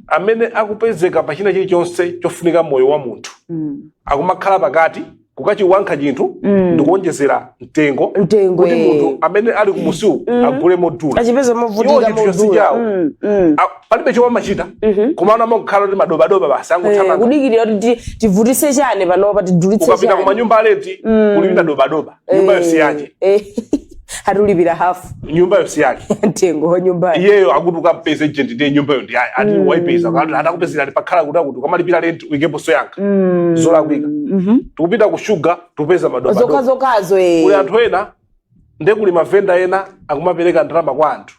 Amene akupezeka pa china chilichonse chofunika moyo wa munthu akumakhala pakati kukachiwankha chinthu ndikuonjezera mtengo Mtengo, kuti munthu amene ali kumusiku agule modula. Achipeza Iwo movutika, chinthu modula. chawo. Palibe chomwe amachita, koma amangokhala kuti madobadoba basi, angothamanga. Kudikirira kuti tivutise chani panopa, tidulitse Ukapita chani. kuma nyumba a rent, kuli wina dobadoba, nyumbayo si yake. Atulipira hafu. Nyumbayo si yake. Mtengo wa nyumbayo. Iyeyo akuti ukampeze agent, ndiye nyumbayo ndi yaye, ati waipeza, atakupezera ali pakhala kuti ukamalipira rent uyikepo soyankha zolakwika. Tikupita ku shuga, tikupeza madobadoba. Zokha zokhazo. Kuli anthu ena, nde kuli mavenda ena akumapereka ndalama kwa anthu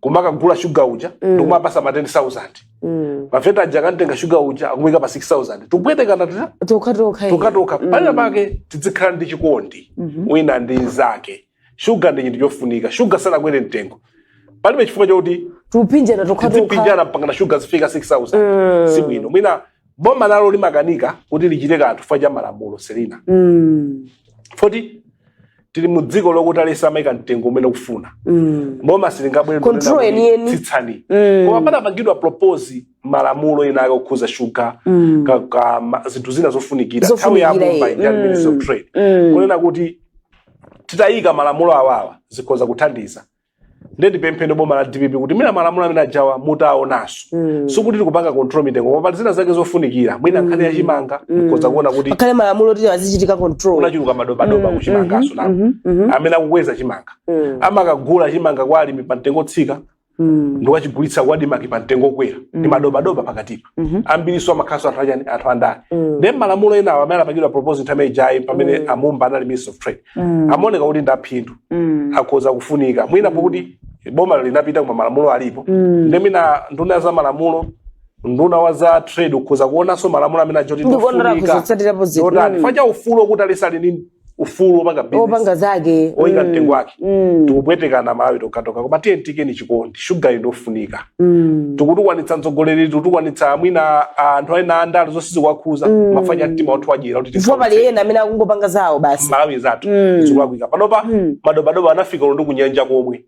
kumakagula shuga uja ndikumapasa ma 10,000. Mavenda aja akantenga shuga uja, akumuyika pa 6000. Tikupwetekana tita Tokha tokha. Tokhatokha. Palina pake tizikhala ndi chikondi wina ndi nzake. Shuga ndi chinthu chofunika, shuga sanakwere mtengo, palibe chifukwa chokuti Tupinjana tokha tokha. tizipinjana mpakana shuga zifika 6000, sibwino. Mwina boma nalo limakanika kuti lichite kanthu chifukwa cha malamulo, Selina, foti tili mu dziko lokuti alesi amayika mtengo umene ukufuna. Boma silingabwere Control ndikunena kuti yeniyeni. tsitsani, koma panapangidwa propose malamulo ena ake okhuza shuga, zinthu zina zofunikira nthawi ya Zofunikira, Mumba ndi Ministry of Trade, kunena kuti titayika malamulo awawa zikhoza kuthandiza. Ndiye ndipempheni boma la DPP kuti mwina malamulo amene ajawa mutaonanso. Sikuti tikupanga control mitengo, koma pali zina zake zofunikira, mwina nkhani ya chimanga mukhoza kuona kuti pakhale malamulo kuti azichitika control. Kunachuluka madobadoba kuchimangaso napo. Amene akukweza chimanga amakagula chimanga kwa alimi pa mtengo otsika ndikukachigulitsa kwa ADMARC pa mtengo okwera, ndi madobadoba pakatipa. Ambiriso amakhalanso anthu achani, anthu andale. Ndiye malamulo enawo amene anapangidwa propose nthawi ijayi pamene amumba anali Minister of Trade amaoneka kuti ndi aphindu, akhoza kufunika mwina pokuti boma linapita koma malamulo alipo. Ndi mwina nduna za malamulo, nduna wa za trade ukhoza kuonanso malamulo amene achoti Ndikuonera kuzotsatirapo zinthu. Otani facha ufulu okuti alesi ali ndi ufulu wopanga business, opanga zake, oyika mtengo wake. Tikupwetekana Malawi tokatoka, koma tiye tikeni chikondi. Shuga ndofunika. Tikutukwanitsa mtsogoleri, tikutukwanitsa mwina anthu ena andale zonse zikuwakhuza mafanya mtima wathu wajira kuti Chifukwa pali ena amene akungopanga zawo basi. Malawi zathu zikulakwika panopa. Madobadoba anafika ulo ndi kunyanja komwe.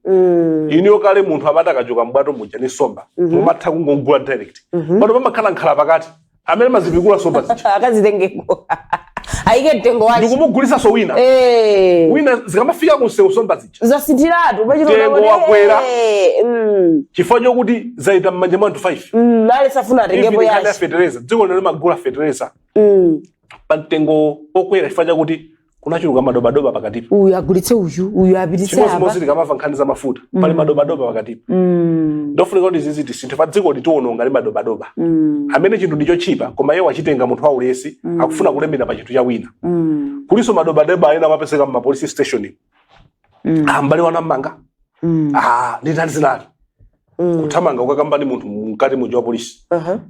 Iniyo kale munthu amati akachoka mbwato muja ni somba, mumatha kungogula direct. Pano pamakhala nkhala pakati amene mazipikula somba zija. Akazitengeko, ayike mtengo wache. Ndikumugulitsanso wina. Wina zikamafika kunsewu somba zija, Zasinthiratu. Mtengo wakwera. Chifukwa chokuti zayita m'manja mwa anthu 5. Ale safuna atengepo Even nkhani ya yache. fetereza, dziko lino limagula fetereza pa mtengo okwera chifukwa chakuti kunachuluka madobadoba pakatipa. Uyu agulitse uyu, uyu apititse Chimodzimodzi apa. tikamamva nkhani za mafuta, pali madobadoba pakatipa. Ndofunika kuti zizi tisinthe. Pa dziko litiwononga ndi madobadoba amene chinthu ndi chochipa, koma iye wachitenga munthu waulesi, akufuna kulemera pa chinthu cha wina. Kuliso madobadoba ena amapezeka mma police station. Ah, mbale wana mmanga. Ah, ndi ndani zinali kuthamanga kukakamba ndi munthu mkati muja wa polisi.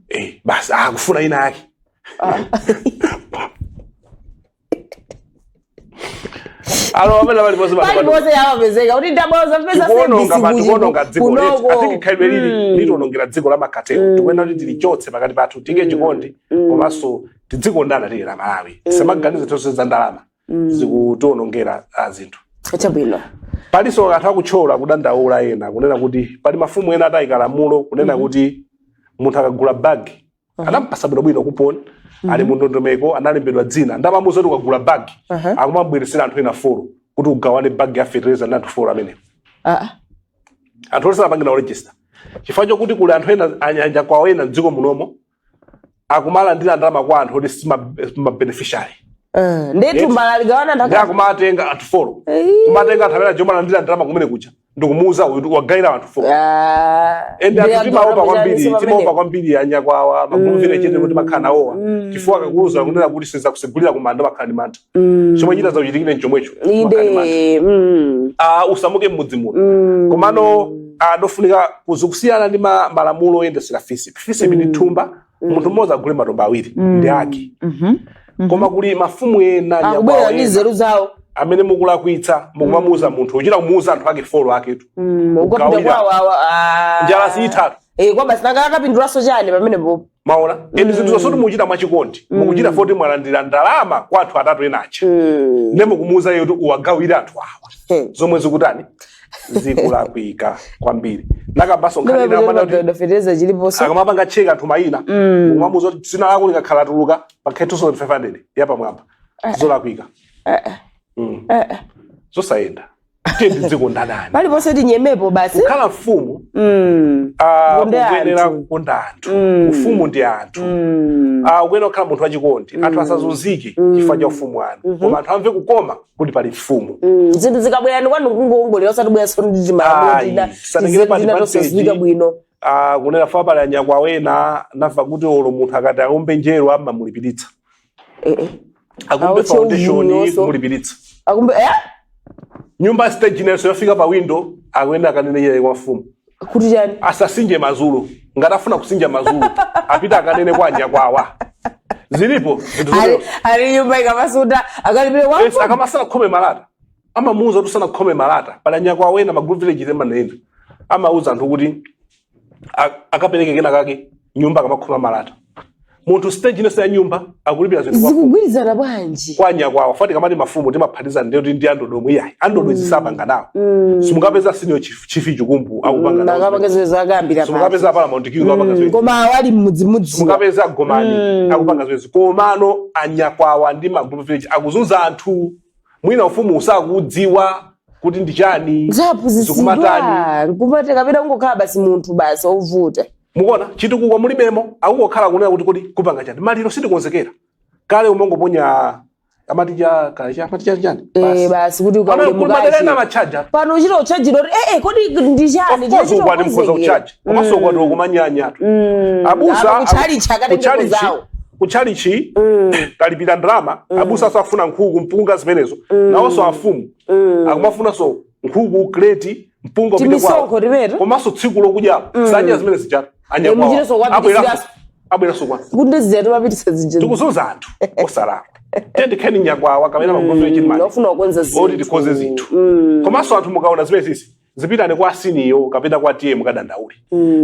Eh, basi, ah, kufuna ina yake. Alo amene paliponse madobadoba. Paliponse amapezeka kuti ndaboza mpeza. Tikuononga service tikuononga dziko letu. kunoko. Atiki khalidwe lili litiwonongera dziko la makatelo. Tikuyenera kuti tilichotse pakati pathu, tike chikondi komanso tidzikondana tili la Malawi. Tisamaganize tonse za ndalama zikutiwonongera zinthu. Chabwino. Palinso anthu akutchola kudandaula ena kunena kuti pali mafumu ena atayika lamulo kunena kuti munthu akagula bagi, anampasa bwinobwino kuponi, ali mu ndondomeko, analembedwa dzina, ndamamuza kuti ukagula bagi, akumabweresera anthu ena four kuti ugawane bagi ya fertilizer ndi anthu four amenewo. Anthu onse apangira register chifukwa chokuti kuli anthu ena anyanja kwawo ena mdziko munomo akumalandira ndalama kwa anthu oti si ma beneficiary. Ndetu mbalaligawana. Ndi akumatenga anthu four, kumatenga anthu amene ajomalandira ndalama kumene kuja ndikumuuza uyu wagayira anthu four. Ende anthu timaopa kwambiri, timaopa kwambiri anyakwawa, maguluvire chete kuti makhala nawowa, chifukwa akakuuza kunena kuti sizakusegulira kumanda, makhala ndi mantha. Chomwe chita zakuchitikire nchomwecho, makhala ndi mantha. Inde. Ah, usamuke mmudzi muno. Komano ndofunika kuzikusiyana ndi malamulo oyendesera FISP. FISP ndi thumba, munthu mmodzi agule matumba awiri ndi ake. Koma kuli mafumu ena, akubwera anyakwawa ndi ena nzeru zawo amene mukulakwitsa, mukumamuuza munthu, uchita kumuuza anthu ake four aketu. Ukapita Kugawira. kwawo awa, ah. Njala siyithatu. Eh, kwa basi, nanga akapindulaso chani pamenepo? Maona, ende zinthu zonse mukuchita mwachikondi, mukuchita foti mwalandira ndalama kwa anthu atatu enacha, ndiye mukumuuza iye kuti uwagawire anthu awa, zomwe zikutani? Zikulakwika kwambiri. Nakambaso nkhani ina amana kuti Fetereza chiliponso. Akamapanga check anthu mayina, kumamuza kuti dzina lako likakhala tuluka pakhale 2500 yapamwamba, zolakwika. Zosayenda. Tiye tidzikondanani. Paliponse tinyemepo basi. Kukhala mfumu, Kukonda ukuyenera anthu. kukonda anthu. Ufumu ndi anthu. Ukuyenera kukhala munthu wachikondi. Anthu asazunzike chifukwa cha ufumu wanu, koma anthu amve kukoma kuti pali mfumu. Zinthu zikabwera ndi kwanu kungowongolera, osati bwera ndi timalamulo Ayi, tina tisatengere pa tina advantage. tosadziwika bwino. Kunena fa pali anyakwa wena namva kuti olo munthu akati akumbe njerwa amamulipiritsa. Akumbe Awotche foundation, uvunyoso. kumulipiritsa. Akumbe Nyumba stage inenso yafika pa window, akuyenda akanene iye kwa mfumu. Kuti chani? Asasinje mazulu. Ngati afuna kusinja mazulu, apita akanene kwa anyakwawa. Zilipo zinthu Ali zotero. ali nyumba ikamasuta akalipire kwa Yes, akamasana khome malata, amamuuza kuti usanakhome malata. Pali anyakwawa wena, ma group village temanena, amauza anthu kuti akapereke kena kake nyumba akamakhoma malata. Munthu stage inenso ya nyumba akulipira zinthu kwa mfumu. Zikugwirizana bwanji? Kwa anyakwawa. Fati kamati mafumu timaphatiza ndiyo kuti ndi andodo iyayi, andodo izisapanga nawo. Simungapeza senior chief, chief Chikumbu akupanga nawo. Akapanga zimene zakambira. Simungapeza paramount king akupanga zimene. Koma awali mmudzimudziwa. Simungapeza Gomani akupanga zimenezi. Komano anyakwawa ndi ma group village akuzunza anthu. Mwina ufumu usakudziwa kuti ndi chani, zikumatani. Zaphunzitsidwa nkumate kapena kungokhala basi munthu basi ovuta. Mukuona chitukuko mulibemo. Akungokhala kunena kuti kodi kupanga chani? Maliro sitikonzekera. Kale umongoponya amati cha kale cha amati cha chani. Basi kuti Pano ukaule kuli madera ena mukachi amachaja. Pano uchita uchajira kuti kodi ndi chani? Of course, ukwati mkhoza kuchaja, komanso ukwati ukumanyanya abusa. Apa kuchalichi akatenge zawo. Kuchalichi talipira ndalama, abusa asafuna nkhuku, mpunga, zimenezo. Nawonso afumu akumafunanso nkhuku, kreti, mpunga upite kwawo. Timisonkho timeto. Komanso tsiku lokudyapo sadya zimene zijatu. Muchitenso kwapitisiranso. Abweranso kwa Kuti ndizija timapitisa zija. Tikuzunza anthu osalakwa. Tendikheni nyakwawa kapena magombe chimani Ofuna kukonza zinthu. Oti tikonze zinthu. Komanso anthu mukaona zimene zizi, zipitani kwa senior kapena kwa TA, mukadandaule.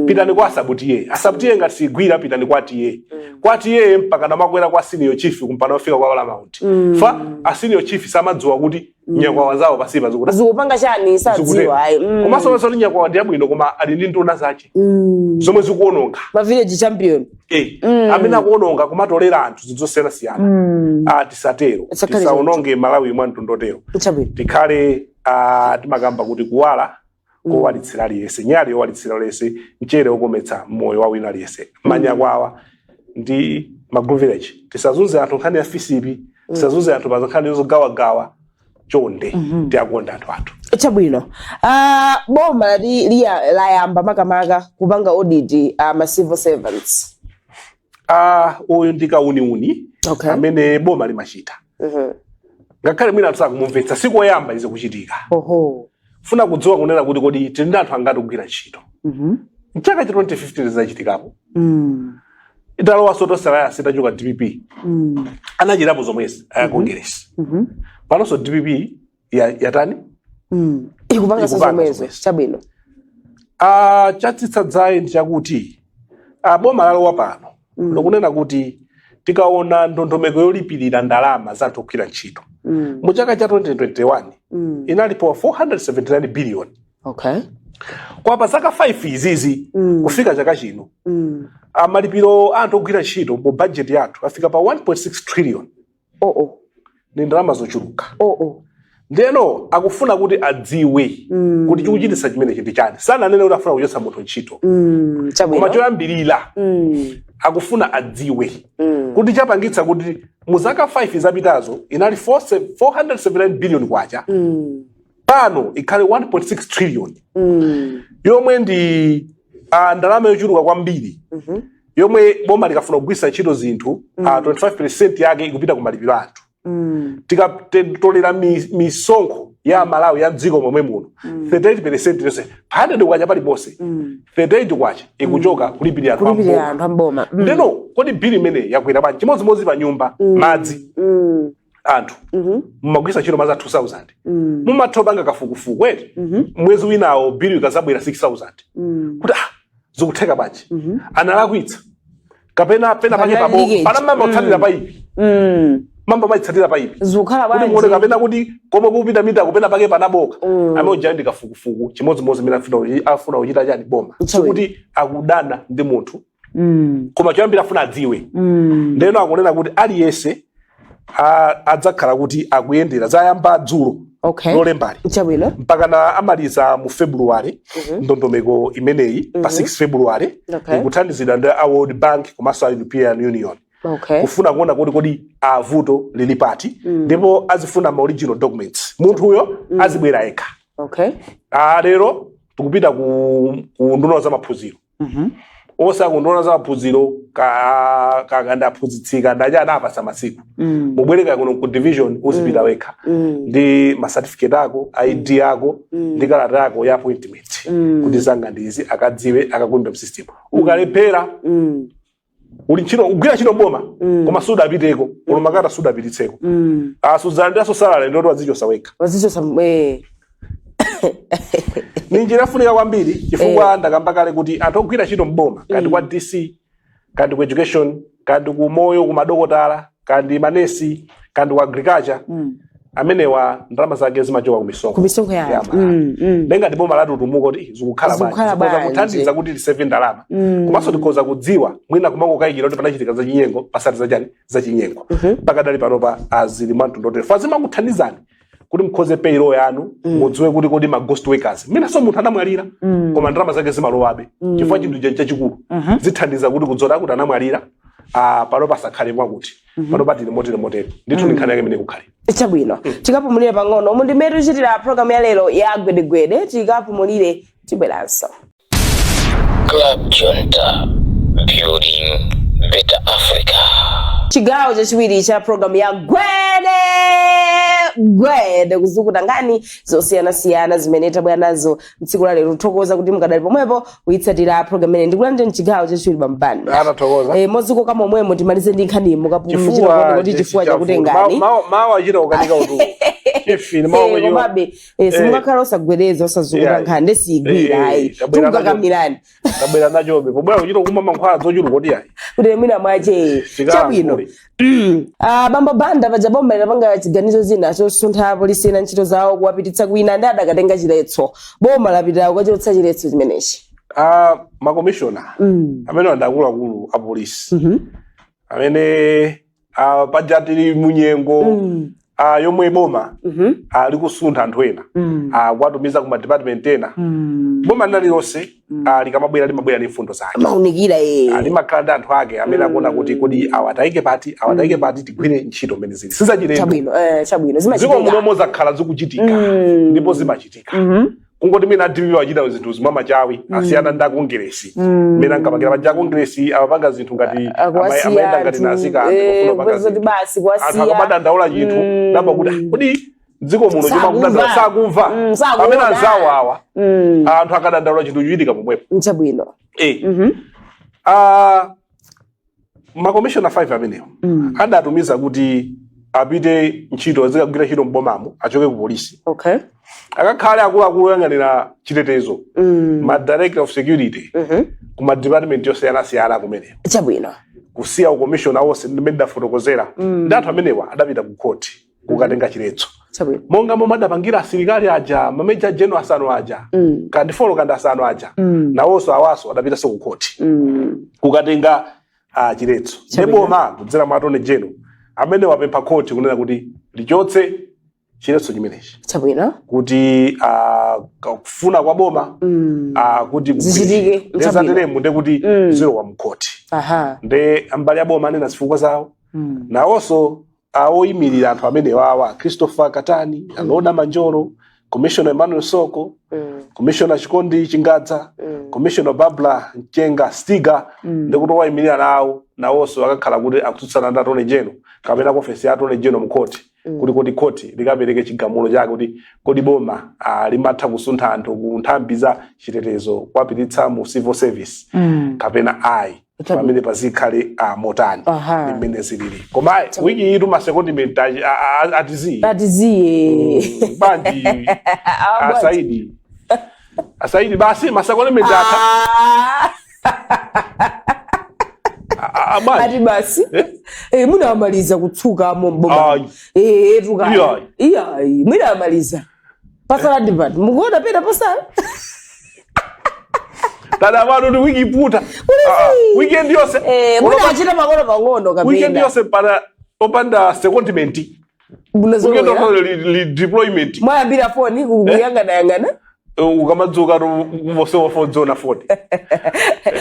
Pitani kwa sub TA. A sub TA ngati sigwira, pitani kwa TA. Kwa TA mpaka namakwera kwa senior chief, kumpana ofika kwa paramount. Fa a senior chief samadziwa kuti nyakwawa zawo pasipa zikuta zikupanga chani, sadziwa ayi. Komanso onse kuti nyakwawa ndi yabwino, koma ali ndi nduna zache zomwe zikuononga. Ma village champion. Amene akuononga, kumatolera anthu zinthu zosiyanasiyana. Ah, tisatero. Tisakhale. Tisaononge Malawi mwa mtundotero. Chabwino. Tikhale, timakamba kuti kuwala kowalitsira aliyense, nyali yowalitsira aliyense, mchere wokometsa moyo wa wina aliyense. Manyakwawa ndi ma group village, tisazunze anthu nkhani ya FISP, tisazunze anthu pa nkhani zogawagawa. Chonde, tiakonda anthu athu. Chabwino. Boma layamba makamaka kupanga audit ma civil servants. Uyu ndi kauniuni amene boma limachita, ngakhale mwina anthu sakumumvetsa. Sikoyamba izi kuchitika. Funa kudziwa kunena kuti kodi tili ndi anthu angati kugwira ntchito. Mchaka cha 2015 zachitikapo. Italowa Tonse Alliance, itachoka DPP, anachitapo zomwezi aya Congress. Panonso DPP yatani? Ikupanga Ikupanga zomwezo. zomwezo. Chabwino. Chatsitsa dzaye ndi chakuti boma lalowa pano likunena kuti tikaona ndondomeko yolipirira ndalama za anthu ogwira ntchito mu chaka cha 2021 inalipo 479 billion. Kwa pa zaka 5 izizi kufika chaka chino, amalipiro a anthu ogwira ntchito mu budget yathu afika pa 1.6 trillion. Oh. Ni ndalama zochuluka. Oh. Ndeno akufuna kuti adziwe kuti chikuchititsa chimenechi ndi chani. Sananene kuti afuna kuchotsa munthu ntchito, Chabwino. koma choyambirira akufuna adziwe kuti chapangitsa kuti mu zaka 5 zapitazo inali 479 billion kwacha, pano ikhale 1.6 trillion, yomwe ndi ndalama yochuluka kwambiri, yomwe boma likafuna kugwiritsa ntchito zinthu, 25% yake ikupita ku malipiro anthu. Tikatolera misonkho ya Malawi ya mdziko momwe muno, 38% yonse, 100 kwacha paliponse, 38 kwacha ikuchoka kulipirira anthu Kulipirira amboma. anthu amboma. Ndeno kodi bili imene yakwera bwanji? Chimodzimodzi pa nyumba, madzi. Anthu mumagwiritsa ntchito madzi a 2000, mumatha kupanga kafukufuku eti? Mwezi winawo bili ikazabwera 6000, kuti ah, zikutheka bwanji? Analakwitsa kapena pena pake Panali pabo leakage. panamamba kutsalira paipi. Mamba mayitsatira paipi Zikukhala kuti bwanji? Muone kapena kuti komwe kupita mita kupena pake panaboka. Amene uja ndi kafukufuku, chimodzimodzi imene afuna kuchita chani boma. Sikuti akudana ndi munthu, koma choyambira afuna adziwe. Ndeno akunena kuti aliyense adzakhala kuti akuyendera. Zayamba dzulo, lolembali, mpaka na amaliza mu February. Ndondomeko imeneyi pa 6 February ikuthandizidwa ndi a World Bank komanso a European Union kufuna kuona kuti kodi avuto lili pati, ndipo azifuna ma original documents. Munthuyo azibwera yekha. Lero tikupita ku nduna za maphunziro, onse akunduna za maphunziro ka ndaphunzitsika ndacha anapasa masiku, mubwereka kuno ku division, uzipita wekha ndi ma certificate ako, ID yako ndi kalata yako ya appointment, kuti zanga ndizi, akadziwe, akakumbe m'system. Ukalephera, uli ntchito, ugwira ntchito boma, koma sudapiteko, ulo makata sudapititseko, sudzalandiranso salary, ndoti wadzichosa wekha. Wazichosa. Ni njira yafunika kwambiri, chifukwa ndakamba kale kuti anthu ogwira ntchito mboma, kandi kwa DC, kandi ku education, kandi ku moyo, ku madokotala, kandi manesi, kandi ku agriculture, amenewa ndalama zake zimachoka ku misonkho ku misonkho ya yathu. Malawi. Nenga ndi boma latutumuka kuti zikukhala bwanji, Zikukhala zikhoza bwanji. kuthandiza kuti tiseve ndalama, komanso tikhoza kudziwa mwina kumangokayikira kuti panachitika zachinyengo, pasati zachani, zachinyengo. Pakadali panopa azili mwamtundu otero fazimakuthandizani kuti mukhoze payroll yanu, mudziwe kuti kodi ma ghost workers, mwinanso munthu anamwalira koma ndalama zake zimalowabe, chifukwa chinthu cha chachikulu, zithandiza kuti kudzora kuti anamwalira, pano pasakhale mwakuti pano patili motere motere. Ndithu ndi nkhani yake imene kukhale. Chabwino, tikapumulire pang'ono. Umu ndimene tichitira programu ya lero ya Gwedegwede. Tikapumulire, tibweranso. Club Junta, building better Africa. Chigawo chachiwiri cha programu ya Gwede Gwede, kuzukuta nkhani zosiyanasiyana zimene tabwera nazo mtsiku la lero. Kuthokoza kuti mukadali pomwepo kuyitsatira programu imene. Ndikulandira mchigawo chachiwiri, bambanda. Atathokoza. Mozikoka momwemo, timalize ndi nkhani Chifuwa. Kuti chifuwa chakutengani. Mawu achita kukanika utu chifini mawu. Komabe simungakhala osagwedeza, osazukuta nkhani ndesiyigwira. Ayi, Tabwera nacho. tikukakamilani. Tabwera nachobe pobwera kuchita kumwa mankhwala zochuluka kuti ayi. Kuti mwina mwache. Tikalankhule. Chabwino. Bambo Banda, paja boma linapanga chiganizo zina chosuntha apolisi ena ntchito zawo kuwapititsa kwina, ndi adakatenga chiletso. Boma lapita kukachotsa chiletso chimenechi. Makomishona amene ndi akuluakulu a polisi amene paja tili munyengo yomwe boma likusuntha anthu ena, kuwatumiza ku madepartment ena. Boma lina lilonse likamabwera limabwera ndi mfundo zake. Maunikira. Limakhala ndi anthu ake amene akuona kuti kodi awa tayike pati, awa tayike pati, tigwire ntchito mmene zili, sizachilendo. Chabwino, chabwino. Dziko Zimachitika. munomo zakhala zikuchitika ndipo zimachitika. Kungoti mwina a DPP achita zinthu zimamachawi, asiyana ndi akongresi mmene ankapangira. Paja akongresi amapanga zinthu ngati Akuwasiya amayenda ngati anthu, nazika anthu pofuna kupanga kupeza kuti zinthu. basi Anthu kuwasiya. akamadandaula chinthu namba kuti, "Ah, kodi dziko muno Sakumva. chomakudandaula sakumva?" Sakuona. Pamene anzawo awa, anthu akadandaula chinthu chichitika pomwepo. Chabwino. Makomishona 5 amenewo adatumiza kuti apite ntchito, azikagwira ntchito mbomamo, achoke ku polisi, akakhale akuluakulu oyang'anira chitetezo, ma director of security ku ma department yosiyanasiyana kumeneko, kusiya ukomishona wonse ndimene ndafotokozera. Ndi anthu amenewa adapita ku khoti kukatenga chiletso, monga momwe adapangira asilikali aja, ma major general asanu aja, kandi 4 kandi asanu aja. Nawonso awaso adapitanso ku khoti kukatenga chiletso. Ndi boma kudzera mwa attorney general amene wapempha khoti kunena kuti lichotse chiletso chimenechi, kuti kufuna kwa boma kuti Zichitike. Ndizateremu ndekuti zilowa mkhoti. Nde ambali ya boma anena zifukwa zawo. Nawonso awoyimirira anthu amene wawa, Christopher Katani, Aloda Manjoro, Commissioner Emmanuel Soko, Commissioner Chikondi Chingadza, Commissioner Babla Mchenga Stiga, ndikuti owayimirira nawo nawonso akakhala kuti akutsutsana ndi attorney general kapena ofesi ya attorney general mkhoti, kuti khoti likapereke chigamulo chake kuti kodi boma limatha kusuntha anthu ku nthambi za chitetezo kuwapititsa mu civil service kapena ayi, pamene pazikhale motani, mmene zilili. Koma wiki iyi ma secondment atiziyi. Atiziye. Banji? Ah, bwanji. Asaidi, asaidi, basi ma secondment atha. Ah, Bwanji? Ati basi. Eh? Eh, mwina amaliza kutsukamo mboma. Ayi. Eh, tuka. Iyayi. Iyayi, mwina amaliza. Pasala ndi pati. Mukuona pena pasala? Tada pano ndi wiki iputa. Ah, weekend yonse. Eh, mwina achita pang'ono pang'ono kapena. Weekend yonse pana opanda secondment. Weekend Munazolowera. yonse li deployment. Mwayambira foni kuyang'anayang'ana. Ukamadzuka vosewafodzona foni.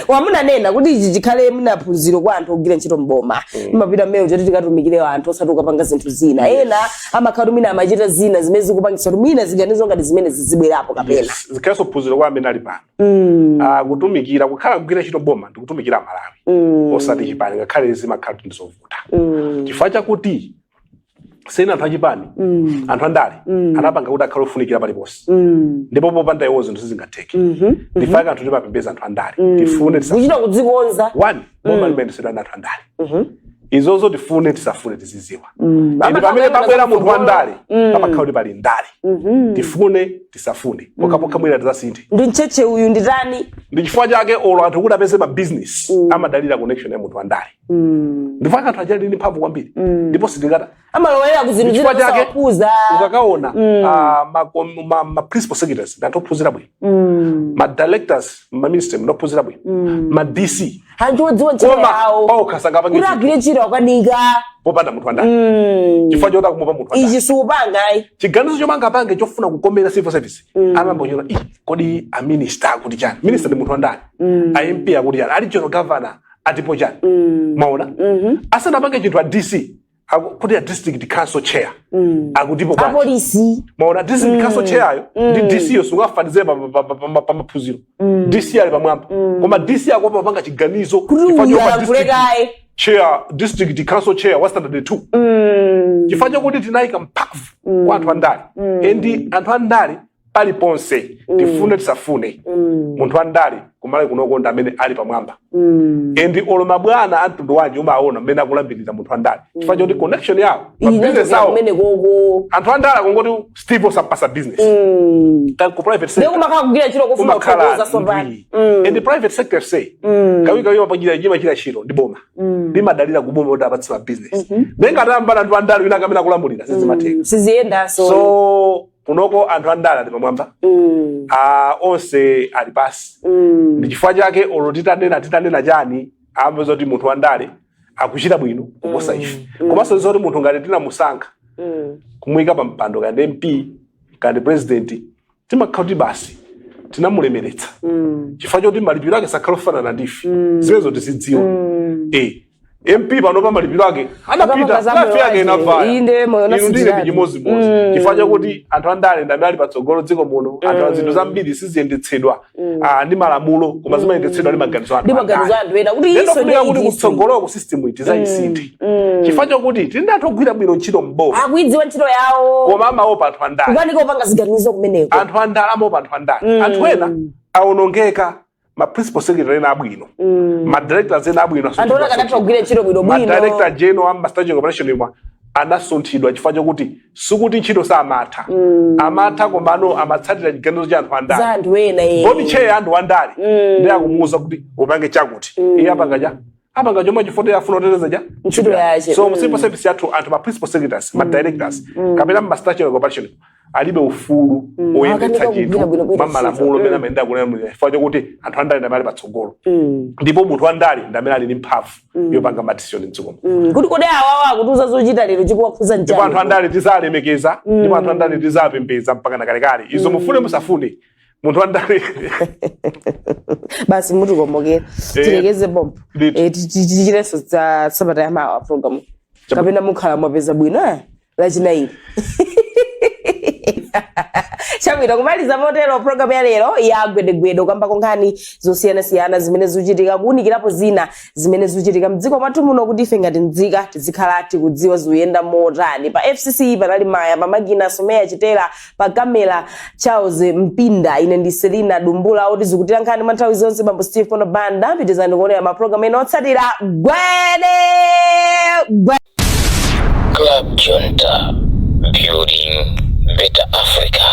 Wamunanena kuti ichi chikhale munaphunziro kwa anthu ogwira ntchito mboma. Imapita mmene choti tikatumikire anthu, osati ukapanga zinthu zina. Ena amakhala kuti mwina amachita zina zimene zikupangisa kuti mwina ziganizo ngati zimene zizibwerapo kapena. Yes, zikhalenso phunziro kwa amene ali pano. Ah, kutumikira, kukhala kugwira ntchito boma ndikutumikira Malawi, osati chipani, ngakhale zimakhala kuti ndizovuta, chifukwa chakuti sena anthu achipani, anthu andale anapanga kuti akhale ofunikira paliponse, ndipo popanda iwo zinthu sizingatheke. Ndifake anthu timapembeza anthu andale, tifune tisafune. Kuchita kudzikonza. One, boma limayendetsedwa ndi anthu andale. Izozo tifune tisafune tiziziwa. And Amakhala pamene pabwera munthu kutsogolo. wandale, pamakhala kuti pali ndale, tifune tisafune, pokhapokha mwina tizasinthe. Ndi mcheche uyu nditani. Ndi chifukwa chake olo anthu kuti apeze ma business amadalira connection ya munthu wandale. Ndifake anthu ajali ndi mphamvu kwambiri, ndipo sitingata Amalowera ku zinthu Chifukwa zina chake zosawakuza. ukakaona ma principal secretaries ndi anthu ophunzira bwino, ma directors ma ministry ndi ophunzira bwino, ma DC. Anthu odziwa ntchito Koma yawo. paokha sangapange kuti chinthu agwire ntchito akanika popanda munthu wandale, chifukwa choti akumupa munthu wandale. Ichi siupanga ayi. Chiganizo chomwe angapange chofuna kukomera civil service, amambochona i kodi a minister akuti chani? Minister ndi munthu wandale. A MP akuti chani? Ali general governor atipo chani? Maona, asanapange chinthu a DC kuti a district council chair akutipo bwanji? Apolisi. Maona, district council chair ayo ndi DC yo sungafanizire pa maphunziro. DC ali pamwamba, koma DC akopa panga chiganizo kuti chifukwa uyu chopa alankhule district kaye. chair, district council chair wa standard 2, chifukwa chokuti tinayika mphamvu kwa anthu andale. And anthu andale paliponse, tifune tisafune, munthu andale kumalawi kunokonda amene ali pamwamba. And olo mabwana a mtundu wanji umaona mmene akulambirira munthu andale, chifukwa choti connection yawo pa iyi business yawo. Kumene koko. Anthu andale akongoti Steve osapasa business ku private sector. Ndekumakhala kugwira ntchito kofuna Umakhala kuthokoza sopano. ndwi. And the private sector say kawikawi mapangirira chimachita ntchito ndi boma, limadalira kuboma kuti apatse ma business. Nenga atambana anthu andale wina akamene akulamulira, sizimatheka. Siziyendanso. So kunoko anthu andale ali pamwamba, ah, onse ali pasi. Ndi chifukwa chake olo titanena chani, amapeza kuti munthu wandale akuchita bwino kuposa ife. Komanso zoti munthu ngati tinamusankha kumuyika pa mpando, kandi MP kandi president, timakhala kuti basi tinamulemeretsa, chifukwa choti malipiro ake sakhala ofanana ndife. Zimenezo tizidziwa. MP pano pa malipiro ake anapita Akapanga za life moyo yake wake. inavaya. Inde, moyo Inu ndine unasijirani. ndi chimodzimodzi, chifukwa chakuti anthu andale ndi amene ali patsogolo dziko muno. Anthu zinthu zambiri siziyendetsedwa ndi malamulo, koma zimayendetsedwa ndi maganizo a anthu Ndi maganizo andale. anthu ena kuti Lero iso funika kuti ndi kutsogoloko system iti zayisinthe, chifukwa chokuti tili ndi anthu ogwira bwino ntchito mboma, akuidziwa ntchito yawo, koma amaopa anthu andale. Kukanika kupanga ziganizo kumeneko. Anthu andale amaopa anthu andale. Anthu ena awonongeka, ma principal secretary ena abwino, ma directors ena abwino Anthu ena akanatha kugwira ntchito bwino ma bwino. Director general ama strategic operation imwa anasunthidwa chifukwa chokuti sikuti ntchito samatha, amatha, komano amatsatira chiganizo cha anthu andale. Za anthu ena, eh. Board chair anthu andale ndi akumuwuza kuti upange chakuti, iye apanga cha apanga chomwe chifukwa afuna kuteteza cha Ntchito yache. So mu civil service yathu anthu ma principal secretaries, ma directors kapena ma strategic operation alibe ufulu oyendetsa Akanika chinthu kugwira bwino bwino mwa malamulo amene amayenda kulamulira, chifukwa chokuti anthu andale ndi amene ali patsogolo, ndipo munthu wandale ndi amene ali ndi mphamvu yopanga ma decision mdziko muno. Kuti kodi awawa akutiuza zochita lero chikuwakhuza Ndipo anthu njani? andale tizalemekeza, ndipo anthu andale tizapembedza mpaka nakalekale. Izo mufune musafune, munthu wandale. Basi, mutikomokera, tilekeze pompo. Ndithu. Eh, tichirenso za sabata yamawa program, kapena mukhala mwapeza bwino, eh? Lachinayi. Chabwino, kumaliza motero program ya lero ya Gwedegwede, kukambako nkhani zosiyanasiyana zimene zikuchitika, kuwunikirapo zina zimene zikuchitika mdziko mwathu muno, kuti ife ngati nzika tizikhala tikudziwa zikuyenda motani. Pa FCC panali Maya, pamakina Someya Chitera, pa kamera Charles Mpinda. Ine ndi Selina Dumbula. Oti zikutira nkhani mwa nthawi zonse bambo Steve Kono Banda. Pitizani kuonera mapulogalamu ena otsatira. Gwede gwede. Club Junta, building better Africa.